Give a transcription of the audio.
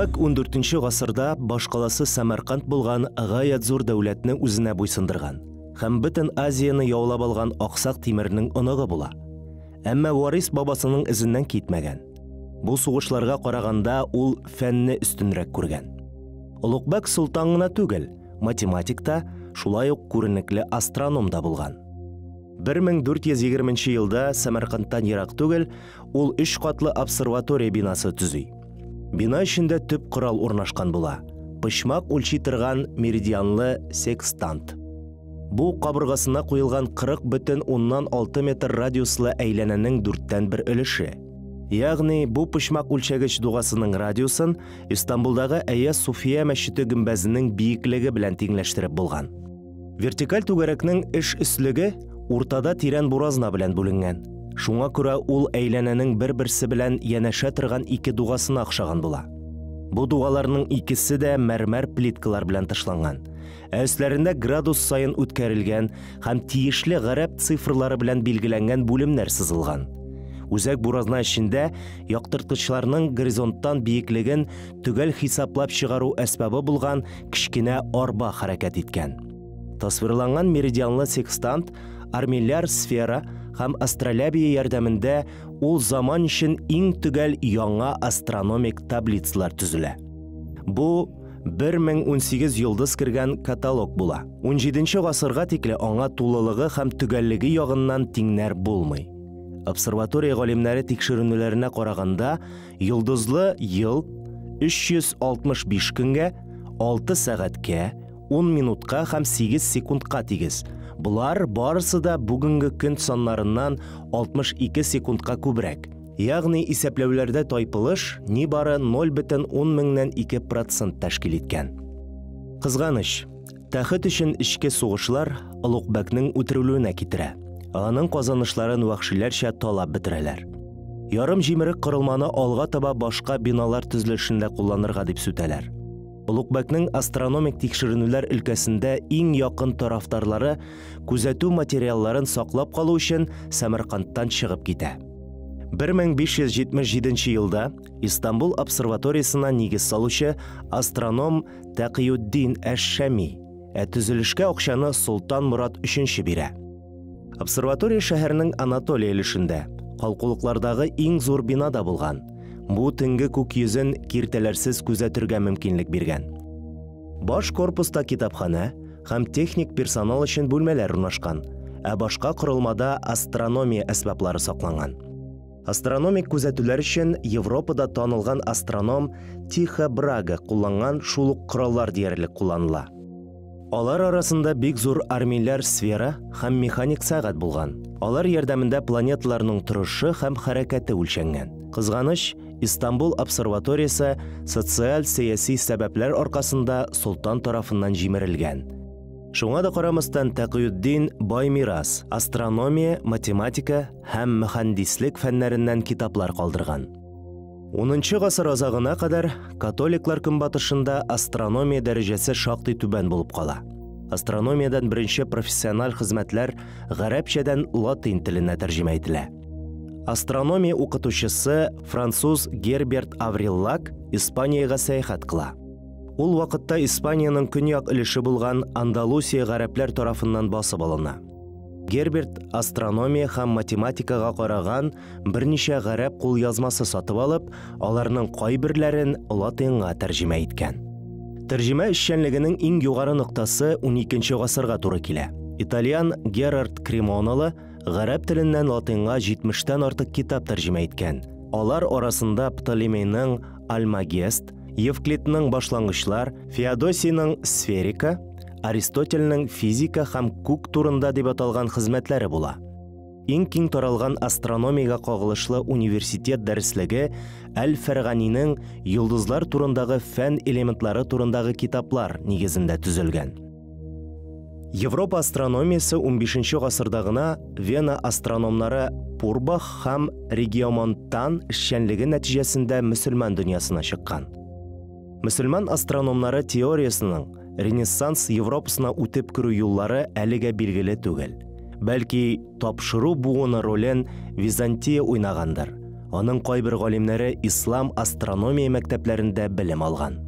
Олугбәк 14 гасырда башкаласы Сәмәрканд булган гаять зур дәүләтне үзенә буйсындырган һәм бөтен Азияне яулап алган Аксак Тимернең оныгы була. Әмма варис бабасының эзеннән китмәгән. Бу сугышларга караганда ул фәнне өстенрәк күргән. Олугбәк солтан гына түгел, математик та, шулай ук күренекле астроном да булган. 1420 елда Сәмәркандтан ерак түгел, ул өч катлы обсерватория бинасы төзи. Бина эчендә төп корал урнашкан була. Почмак үлчи торган меридианлы секстант. Бу кабыргасына куелган 40,6 метр радиуслы әйләнәнең дүрттән бер өлеше. Ягъни бу почмак үлчәгеч дугасының радиусын Истанбулдагы Әйя Суфия мәчете гөмбәзенең биеклеге белән тиңләштереп булган. Вертикаль түгәрәкнең эш өслеге уртада тирән буразна белән бүленгән. Шуңа күрә ул әйләнәнең бер-берсе белән янәшә торган ике дугасына охшаган була. Бу дугаларның икесе дә мәрмәр плиткалар белән тышланган. Ә өсләрендә градус саен үткәрелгән һәм тиешле гарәп цифрлары белән билгеләнгән бүлемнәр сызылган. Үзәк буразна эчендә яктырткычларның горизонттан биеклеген төгәл хисаплап чыгару әсбабы булган кечкенә арба хәрәкәт иткән. Тасвирланган меридианлы секстант, армилляр сфера һәм астролябия ярдәмендә ул заман өчен иң төгәл яңа астрономик таблицалар төзелә. Бу 1018 йолдыз кергән каталог була. 17 гасырга тикле аңа тулылыгы һәм төгәллеге ягыннан тиңнәр булмый. Обсерватория галимнәре тикшеренүләренә караганда, йолдызлы ел 365 көнгә, 6 сәгатькә, 10 минутка һәм 8 секундка тигез. Болар барысы да бүгенге көн саннарыннан 62 секундка күбрәк. Ягъни исәпләүләрдә тайпылыш нибары 0,02% тәшкил иткән. Кызганыч, тәхет өчен эчке сугышлар Олугбәкнең үтерелүенә китерә. Аның казанышларын вәхшиләрчә талап бетерәләр. Ярым җимерек корылманы алга таба башка биналар төзелешендә кулланырга дип сүтәләр. Олугбәкнең астрономик тикшеренүләр өлкәсендә иң якын тарафдарлары күзәтү материалларын саклап калу өчен Сәмәркандтан чыгып китә. 1577 елда Истанбул обсерваториясына нигез салучы астроном Тәкыютдин әш-Шами, ә төзелешкә акчаны Солтан Мурат III бирә. Обсерватория шәһәренең Анатолия өлешендә, калкулыклардагы иң зур бинада булган. Бу төнге күк йөзен киртәләрсез күзәтергә мөмкинлек биргән. Баш корпуста китапханә һәм техник персонал өчен бүлмәләр урнашкан, ә башка корылмада астрономия әсбаплары сакланган. Астрономик күзәтүләр өчен Европада танылган астроном Тихо Брага кулланган шул ук кораллар диярлек кулланыла. Алар арасында бик зур армилляр сфера һәм механик сәгать булган. Алар ярдәмендә планеталарның торышы һәм хәрәкәте үлчәнгән. Кызганыч, Истанбул обсерваториясе социаль-сәяси сәбәпләр аркасында солтан тарафыннан җимерелгән. Шуңа да карамастан Тәкыютдин бай мирас, астрономия, математика һәм мөһәндислек фәннәреннән китаплар калдырган. 10 гасыр азагына кадәр католиклар көнбатышында астрономия дәрәҗәсе шактый түбән булып кала. Астрономиядән беренче профессиональ хезмәтләр гарәпчәдән латин теленә тәрҗемә ителә. Астрономия укытучысы француз Герберт Авриллак Испаниягә сәяхәт кыла. Ул вакытта Испаниянең көньяк өлеше булган Андалусия гарәпләр тарафыннан басып алына. Герберт астрономия һәм математикага караган берничә гарәп кулъязмасы сатып алып, аларның кайберләрен латинга тәрҗемә иткән. Тәрҗемә эшчәнлегенең иң югары ноктасы 12 гасырга туры килә. Итальян Герард Кремоналы гарәп теленнән латинга 70-тән артык китап тәрҗемә иткән. Алар арасында Птолемейның Альмагест, Евклидның Башлангычлар, Феодосийның Сферика, Аристотельнең Физика һәм күк турында дип аталган хезмәтләре була. Иң киң таралган астрономиягә кагылышлы университет дәреслеге Әл-Фәрганинең йолдызлар турындагы фән элементлары турындагы китаплар нигезендә төзелгән. Европа астрономиясе 15 гасырда гына Вена астрономнары Пурбах һәм Региомонтан эшчәнлеге нәтиҗәсендә мөселман дөньясына чыккан. Мөселман астрономнары теориясының Ренессанс Европасына үтеп керү юллары әлегә билгеле түгел. Бәлки, тапшыру буыны ролен Византия уйнагандыр. Аның кайбер галимнәре ислам астрономия мәктәпләрендә белем алган.